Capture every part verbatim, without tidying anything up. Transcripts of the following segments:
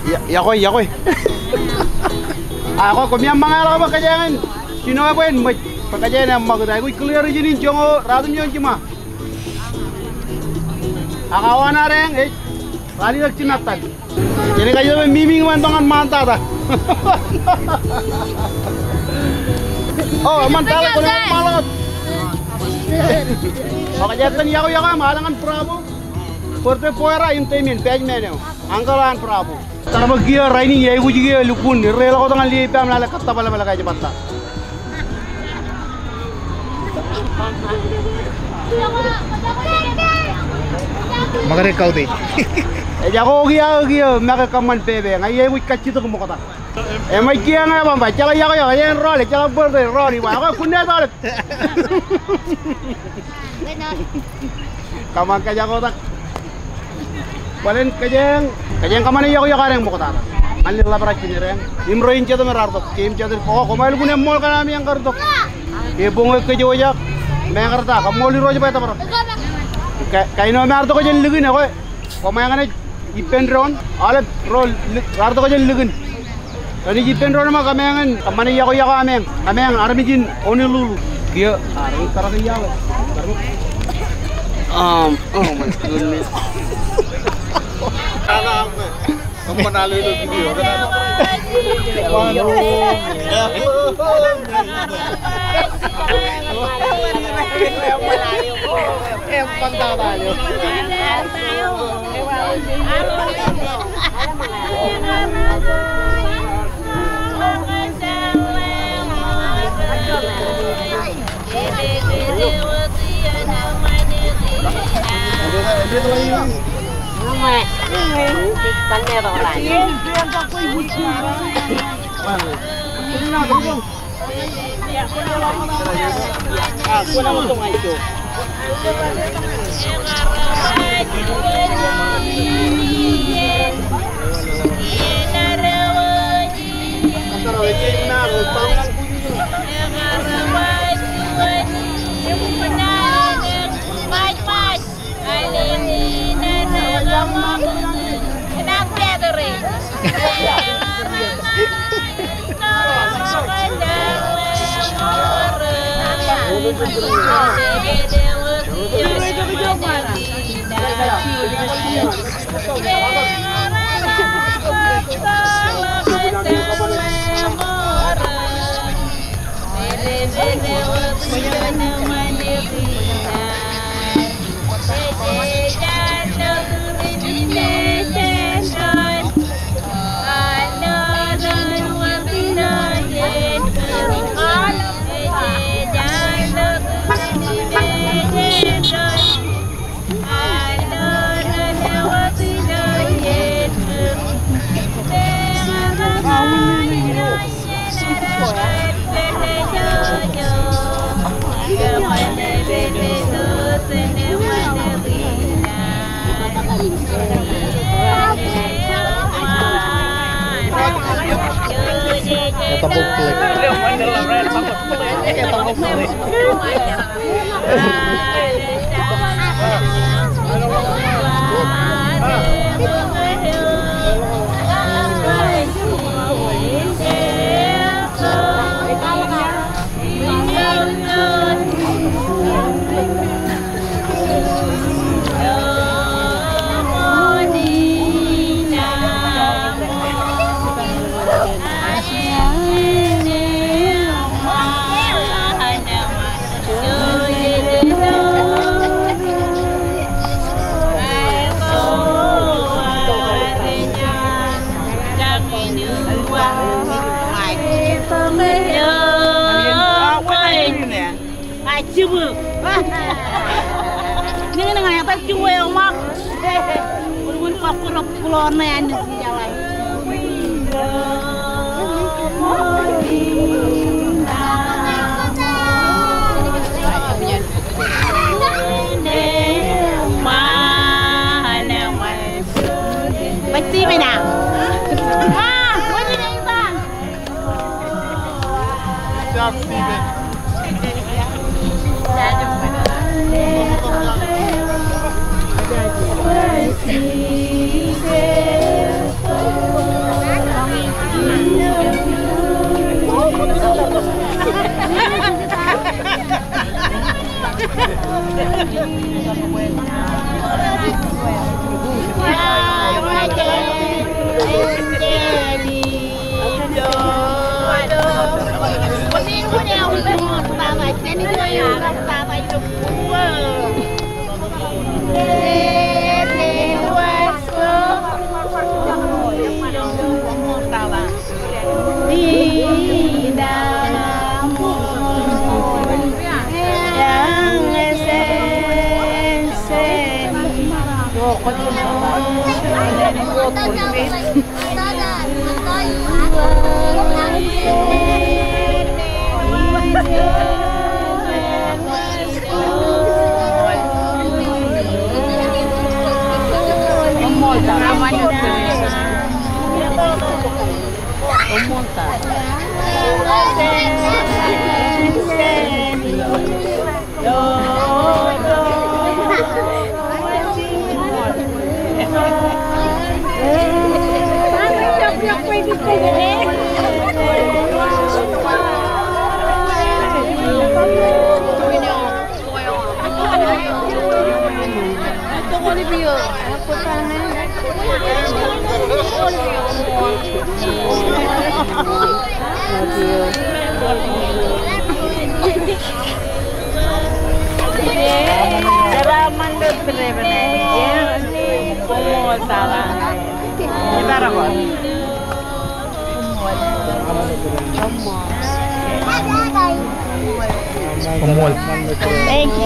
Iọkwe, iọkwe. A, iọkwe, koṃ iaan ṃōñā ḷọk bwe kōjeañ in jino ebwe in ṃōj. Bwe kōjeañ in ṃōk ta. Aikuj clear ijin in joñoul ratimjuon jiṃa. Ak awa ṇa deañ ej ralitōk jimattan. Jenaaj kajjitōk bwe mimi ñan tok ñan ṃaantata. O, eṃṃan tata, kwōn eṃṃan ṃaḷọk. O, kōjeañ in iọkwe, iọkwe, ṃaḷọk ñan Bravo. Birthday boy eo im team in, Batman eo. Uncle an Bravo. Tar bwe kiiō rainin, iaikuj kiiō lukkuun, erreḷọk wōt ñan liaippa im lale kōttōpar ḷapḷọk ej batta. Make kautiej. Ejako kiiō, kiiō make kōṃṃan pepe, ña iaikuj kajjitōk ṃokta. Eṃōj kiiō ñe bamba, ejjeḷọk iọkwe, iọkwe, ejjeḷọk rọọl, ejjeḷọk birthday, rọọl, iba, iọkwe, kunnātọọlep. Kōṃṃan kōjak otak. Bōlen kōjeañ, kōjeañ kōṃṃane iọkwe iọkwe adeañ ṃoktata. Ñan ḷap raj jinedeañ. Im rein jet im raar tok. Jeim jet im, o, koṃ ālikin eṃṃool kōn ami eñ kar tok. Ke boñ eo kōj wōj ak. Meñe kar ta, koṃṃool Irooj bwe etōprak. Ka, kain eo me ear tok jān likin ekwe. Koṃ eñṇe ippān doon, aolep ro raar tok jān likin. Ren ij ippān doon ṃōk kōmeañ in kōṃṃane iọkwe iọkwe amieñ. Kōmeañ armej in Honolulu. Kiiō, a, ren karak iọkwe. Um, oh my goodness. Thank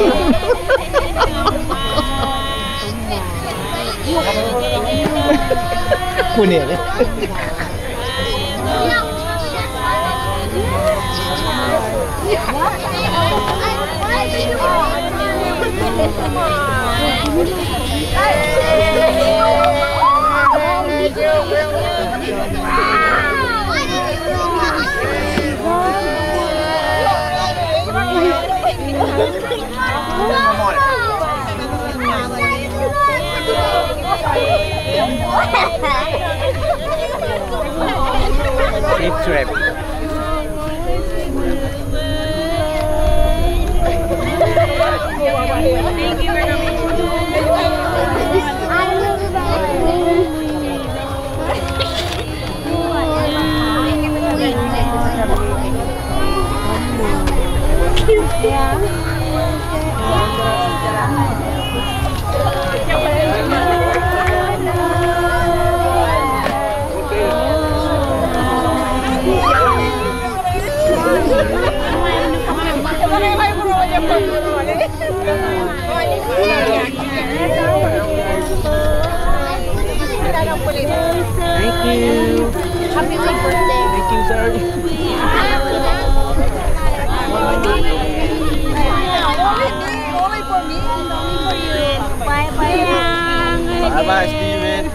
you. Kunen. Safe trip. Thank you. Happy birthday. Thank you, sir. Bye bye, Steven.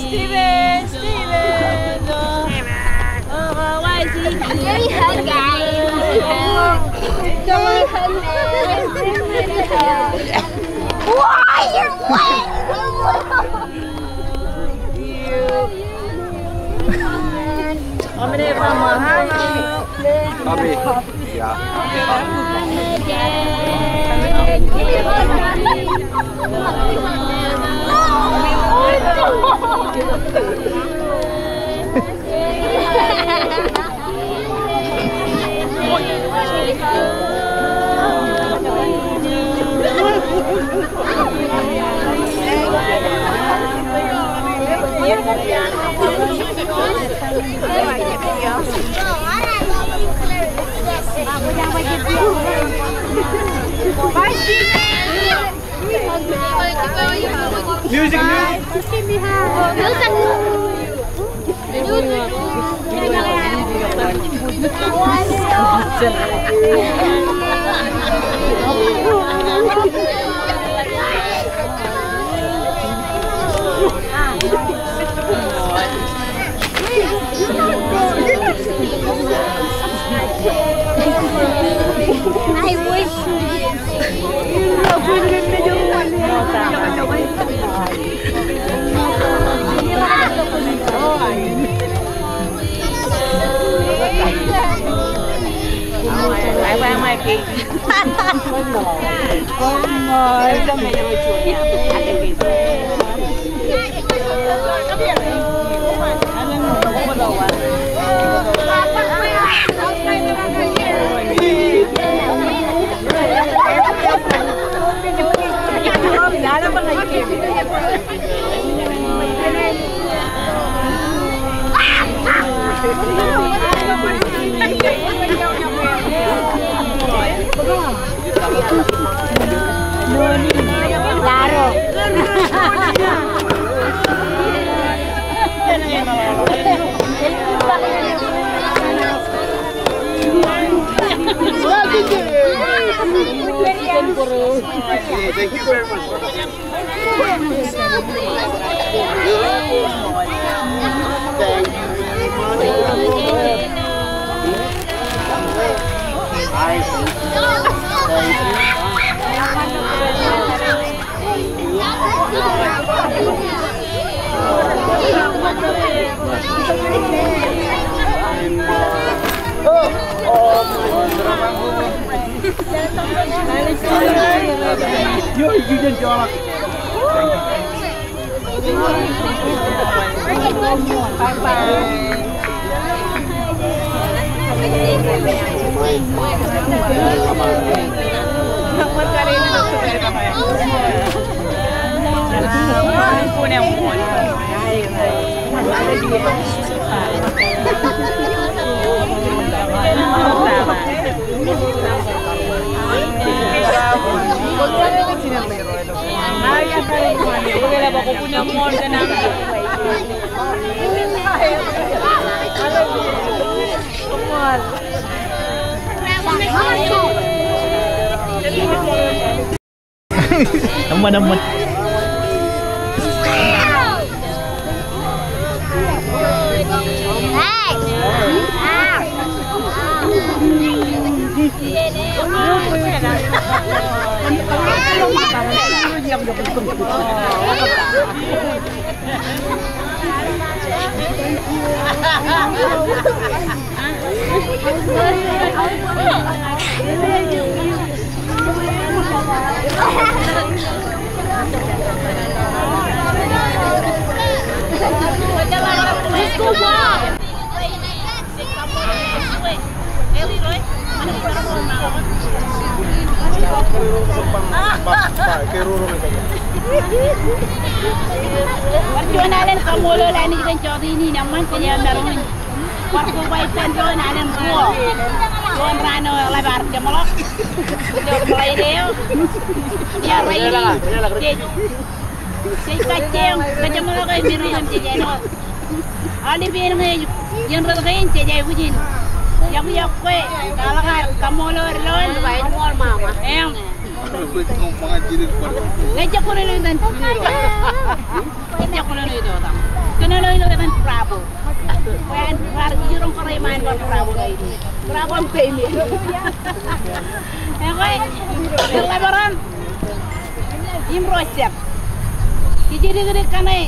Steven, Steven. Give me a hug, guys. Give me a hug, man. Why you're wet? Abi. Music, music. I wish. Laro. Thank you very much. Thank you very much. Thank you. Eṃṃan, eṃṃan. Bar juon alen kaṃṃoolol Anij kōn jọteen in eṃṃan kōn eṃṃan. Bar koba ippān doon alen ruo. Doon raan eo eḷap ad jeṃḷọk. Ilo Friday eo. Ilo Friday. Jej, jej kajjioñ kōjeṃḷọk e Miriam jej āinwōt. Aolep iien ñe ej iien rot kein jej aikuj in yokwe, yokwe, kaḷọk ad kaṃṃoolol doon. Eṃ. Ejjab kōnono ilo etan, ejjab kōnono ilo etan, kōnono ilo etan Bravo. Bwe an bar iroñ kōrā iṃaan bar Bravo ṇe. Bravo im peiṃe. Ekwe, ri-Lebanon im ro jab. Kōjatdikdik kaṇe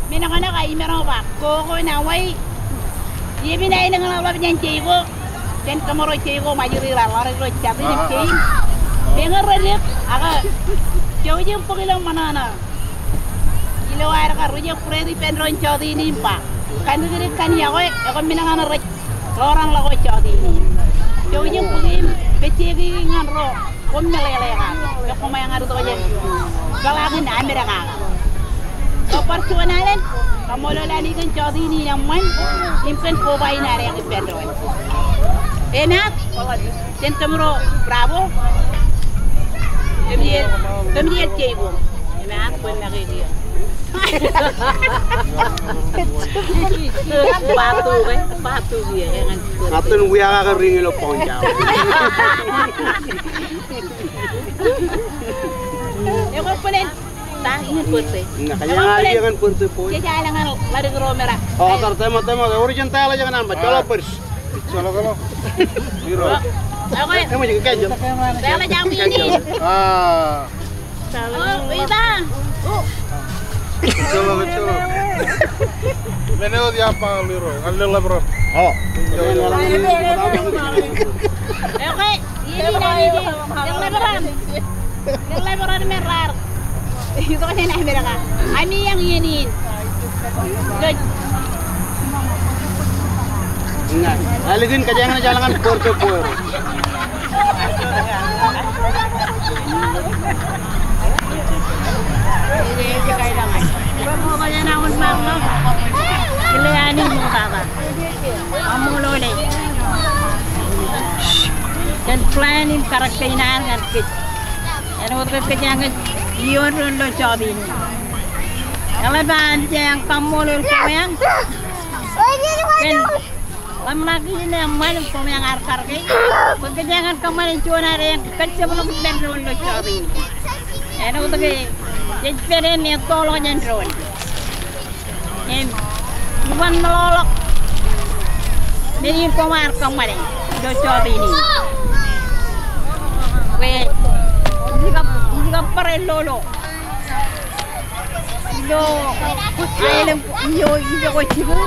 men ko ṇe, ak imaroñ ba ko ko ṇa wai. Iepin aelōñ ṇe ḷap jān Jeiko. Jān kōmro Jeiko, Ṃajeḷ, ilo ḷadik ro Jabin im Jein. Meñe reddik, ak jouj im bōk ilo ṃōṇōṇō. Ilo ad kar rej bōk ippān doon jọteen in im ba, kandikdik kaṇ iọkwe, ekwe men kaṇe rej ḷorañḷọk wōt jọteen in. Jouj im bōk im pejjeiki ñan ro koṃ meḷeḷe kake, bwe koṃ eñar itok jān peḷaakin Amerika kake. Bar juon alen kaṃṃoolol Anij kōn jọteen in eṃṃan im kōn koba in eañ ippān doon. Enaaj jān kōmro Bravo, kōmijeel, kōmijeel Jeiko. Enaaj bwe make kiiō. Batu ke, batu kiiō, eñin. Atun wiakake ring ilo boñ jab. Ekwe bōlen ta iien birthday. Ña, kajjioñ aō iien birthday boy. Jej aelōñ ñan ḷadik ro Mera. O, tar tōmak, tōmak, original tale jān an ba, jọḷọk bōd. Jọḷọk, jọḷọk. Iro. Ekwe. Eṃōj ke kajjioñ. Tale jān iien in. A. O, ita. O. Jọḷọk, jọḷọk. Men eo ej ba Leroy, ñan Lebanon. O. Ekwe. Iien in ami, ri-Lebanon. Ri-Lebanon me raar itok jān Amerika. Ami eañ iien in. Good. Ña, ālikin kōjeañ naaj ālōñ ñan birthday boy. Kile Anij ṃoktata. Kaṃṃoolol e kōn plan im karakter in an ñan kōj. Āinwōt ke kōjeañ kōj iioon doon ilo job in. Eḷap an jeañ kaṃṃoolol kōjeañ kōn Ḷōmṇak in eṃṃan, koṃeañ ar karōke. Bwe kōjeañ kōṃṃane juon ad eañ kajjab ḷọk ippān doon ilo jọteen in. Āinwōt ke jej pād im ettoḷọk jān doon. Im, iban meḷọkḷọk men in koṃ ar kōṃṃane ilo jọteen in. Bwe ij kab, ij kab bar lolo ilo aelōñ in eo ij jokwe jibu.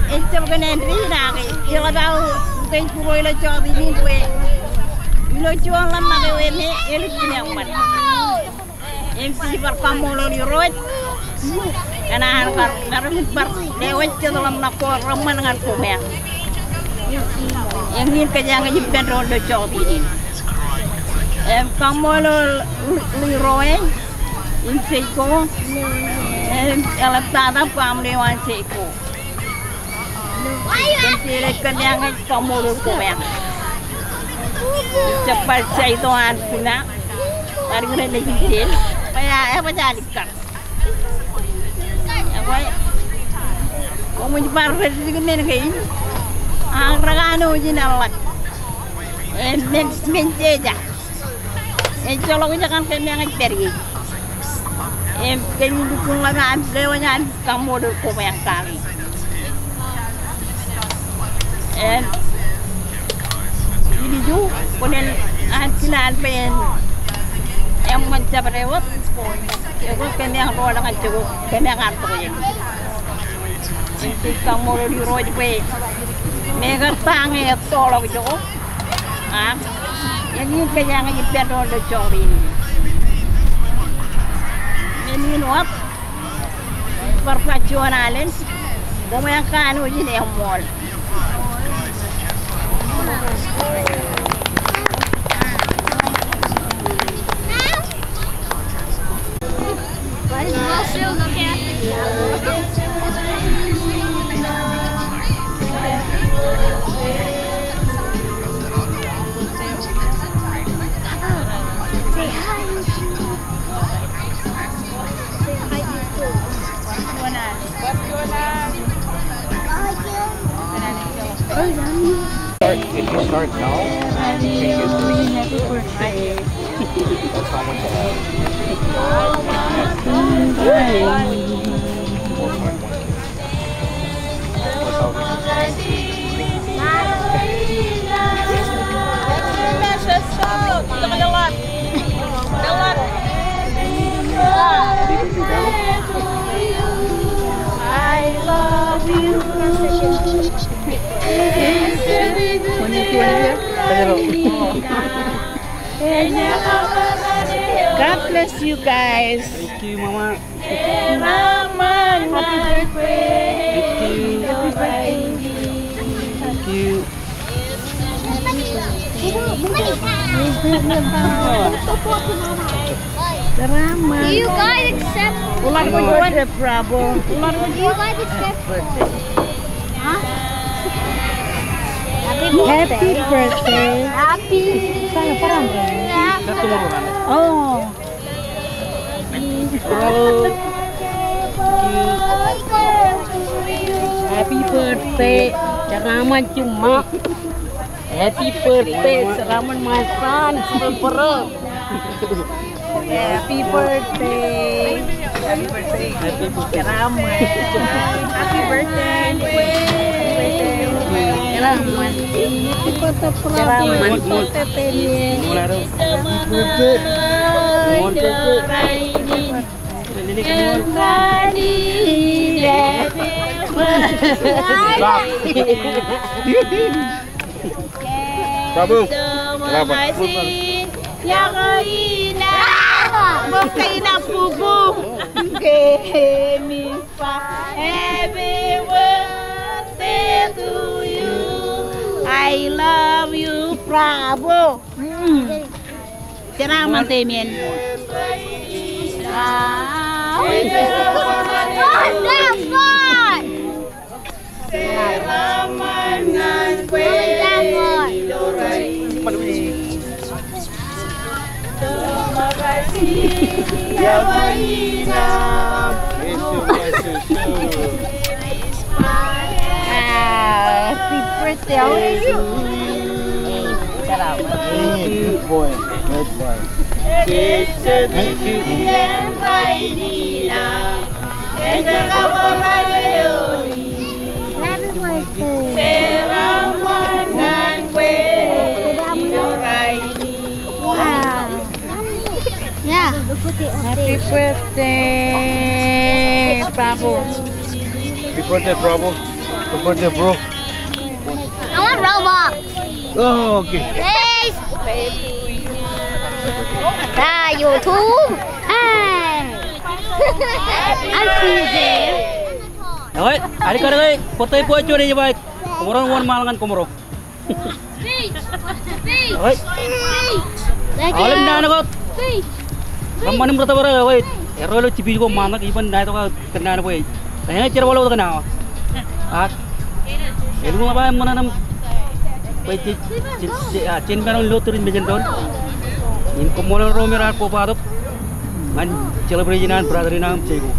Ejjab kōn āindein ak eḷap aō ukōt būruō ilo jọteen in bwe ilo juon ḷōmṇak eo me elukkuun eṃṃan. Im ij bar kaṃṃoolol Irooj kōn an kar, kar bar lewōj jet ḷōmṇak ko reṃṃan ñan koṃeañ. Eñin kōjeañ ej ippān doon ilo jọteen in. Im kaṃṃoolol Leroy im Seiko im eḷaptata baaṃle eo an Seiko. Kōn jeḷā kōn eañ ej kaṃṃoolol koṃeañ. Ij jab bar jaito an Sina, bar ikōṇaan nejin jān, bwe ear, ear baj alikkar. Ekwe, koṃij bar reddik men kein, ak rekanooj in eḷḷak. Im men, men jeja. Ejjeḷọk ijekan kōmeañ ej pād ie. Im kōmij lukkuun ḷōmṇak im lewōj an kaṃṃoolol koṃeañ kaki. Im ilju, kwōnaaj an Sina an bwe en eṃṃan jabdewōt. Ekwe kōmeañ rool ñan jokwe, kōmeañ ar tokjān. Im ij kaṃṃoolol Irooj bwe meñe kar ta ñe ettoḷọk ijoko. Ak eñin kōjeañ ej ippān doon ilo jọteen in. Men in wōt, bar baj juon alen, koṃeañ kanooj in eṃṃool. Start, if you start now, change it. That's how much I have. God bless you guys. Thank you, Mama. Thank you. Thank you. Do you guys accept? Bravo. Do you guys accept? Huh? Happy birthday. Happy. Oh. Happy birthday, Jeraman Juma. Happy birthday, Jeraman my son, Silver. Happy birthday. Happy birthday. Jeraman. Happy birthday. Jeraman. Jeraman. Happy birthday. Bravo. Bravo. Happy birthday to you. I love you. Bravo. Mm. Jeraman Damien. Ah. Wow. Hey, good boy. Good boy. Yeah. Happy birthday, Prabhu. Happy birthday, Prabhu. Happy birthday, bro. I want Roblox. Oh, okay. Hey. Ah, YouTube. Hey. I see you there. All right, adik kaṇe, birthday boy juon ej ba, koṃro wōnṃaanḷọk ñan koṃro. All right. Aolep naan ko. Reṃṃan im ri tōpar eo, wait. Erro ilo jipij ko ṃaanḷọk, iban ṇa tok aō kōnnaan bwe. Eñin jerbal wōt kōn awa. Ak. Elukkuun ba eṃṃan aṃ. Bwe je, je, je, ah, jen maroñ lo tūrin mejān doon. Im koṃṃool ro me raar kobatok ñan celebration an brother in aṃ Jeko.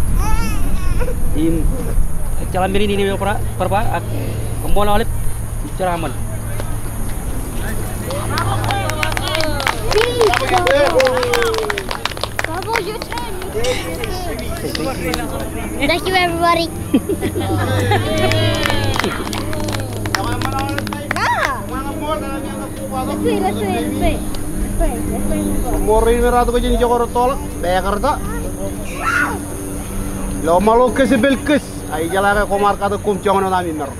Im ejjeḷọk men in ej bar, bar ba, ak koṃṃool aolep. Ejjeḷọk eṃṃan. Thank you, everybody. Let's play, let's play, let's play. Let's play, let's play, let's play. Koṃṃool rein me raar tokjān ijoko rettoḷọk, bwe ekar ta. Ilo ṃaḷo kōjepel kōj, a ijeḷā ke koṃ ar katak koṃ joñan wōt ami mero.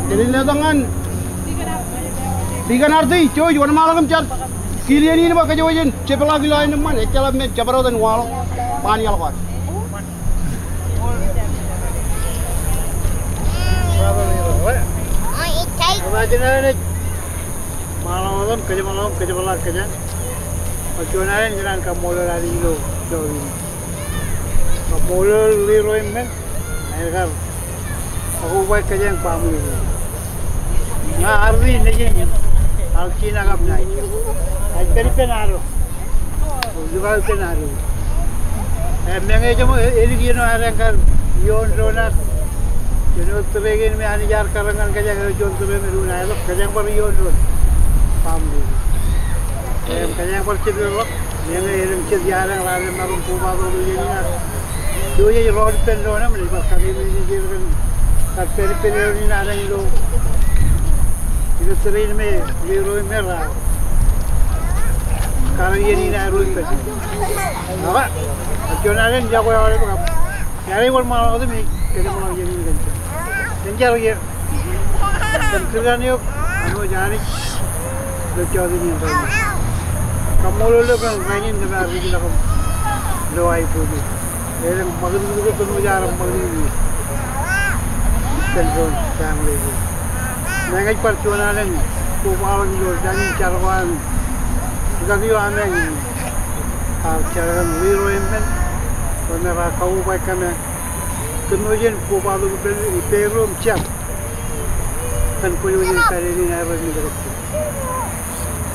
Jen letok ñan Deacon Arti, George, wōnṃaanḷọk im jar kiil iien in bwe kōjwōj jen jepḷaak ilo aenōṃṃan, ejjeḷọk men, jabdewōt en waḷọk baan iaḷ ko ad. Ṃaanḷọk im kōjepḷaak kōjā. Bar juon alen kōn an kaṃṃoolol Anij ilo jọteen in. Kaṃṃoolol Leroy im men, aer kar kakobaik kōjeañ baaṃle in. Ña arri nejin Alcina kab Nai. Ij pād ippān ad. Ij pād ippān ad. Im meñe ejjeṃōj, edik iien eo ad kar ioon doon ad. Jen eo tōre kein me Anij ear karōk ñan kōjeañ, eo juon tōre me lukkuun aetok, kōjeañ bar ioon doon baaṃle in. Im kōjeañ bar jepḷọk. Meñe elōñ jet iadeañ raar maroñ kobatok ilo iien in ad. Eo ej rọọl ippān doon im ej bar kate men in ej kar pād ippān doon in ad ilo, ilo tōre in me Leroy im men raar kar iien in ad rọọl ippān. Ak, ak juon alen iọkwe aolep kab. Iar ej wōnṃaanḷọk wōt im kōjepḷaak iien in kōn jen. Jen jar ie. Kōn kūrkan eok, āinwōt Anij ilo jọteen in rainin. Kaṃṃoolol eok kōn rainin kōm ar ri-jilọk im lo aiboojoj. Elōñ ṃakūtkūt ko kōm wōj aer ṃakūtkūt ie. Kōn juon family ko. Meñe ej bar juon alen kobaḷọk ilo jar ko an. Ikōṇaan eo ameañ in. Ak jar kōn Leroy im men. Kōn raar kakobaik kōm. Kōm wōj jen kobatok ippān, ippāerro im jar. Kōn kwōj wōj jen pād āinwōt aerro rej metōkōt.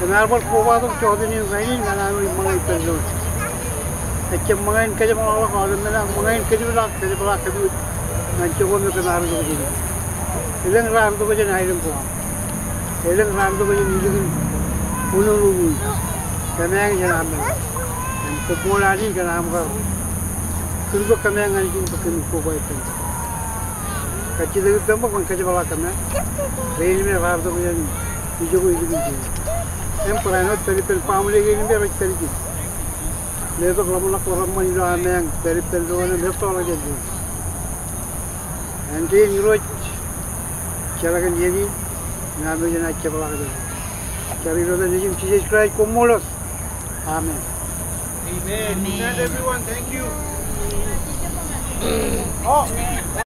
Kōm ar bar kobatok jọteen in rainin ñan aō ṃōñā ippān doon. Ejjab ṃōñā in kōjepḷọk aolep men, ak ṃōñā in kōjepḷọk, kōjepḷọk kōm wōj ñan jokwe me kōm ar itok jān. Elōñ raar itok jān aelōñ ko aṃ. Elōñ raar itok jān ilikin unono in. Kōmeañ jān aṃ men. Im koṃṃool Anij kōn aṃ kar kūr bwe kōmeañ ñan ijin bwe kōm kobaik kōm. Kajjitōk ippaṃ bwe kwōn kōjepḷọk kōm. Rein me raar itok jān ijoko ilikin ijin. Im barāinwōt pād ippān baaṃle kein me rej pād ijin. Letok ḷōmṇak ko reṃṃan ilo ameañ pād ippān doon im ettoḷọk jān doon. Āindein Irooj, jar kōn iien in, ña eo jen jepḷaak kōj. Jar ilo etan Nejūṃ Jisōs Kraist, koṃṃool wōt. Amen. Amen. Amen. Good night, everyone. Thank you. Oh.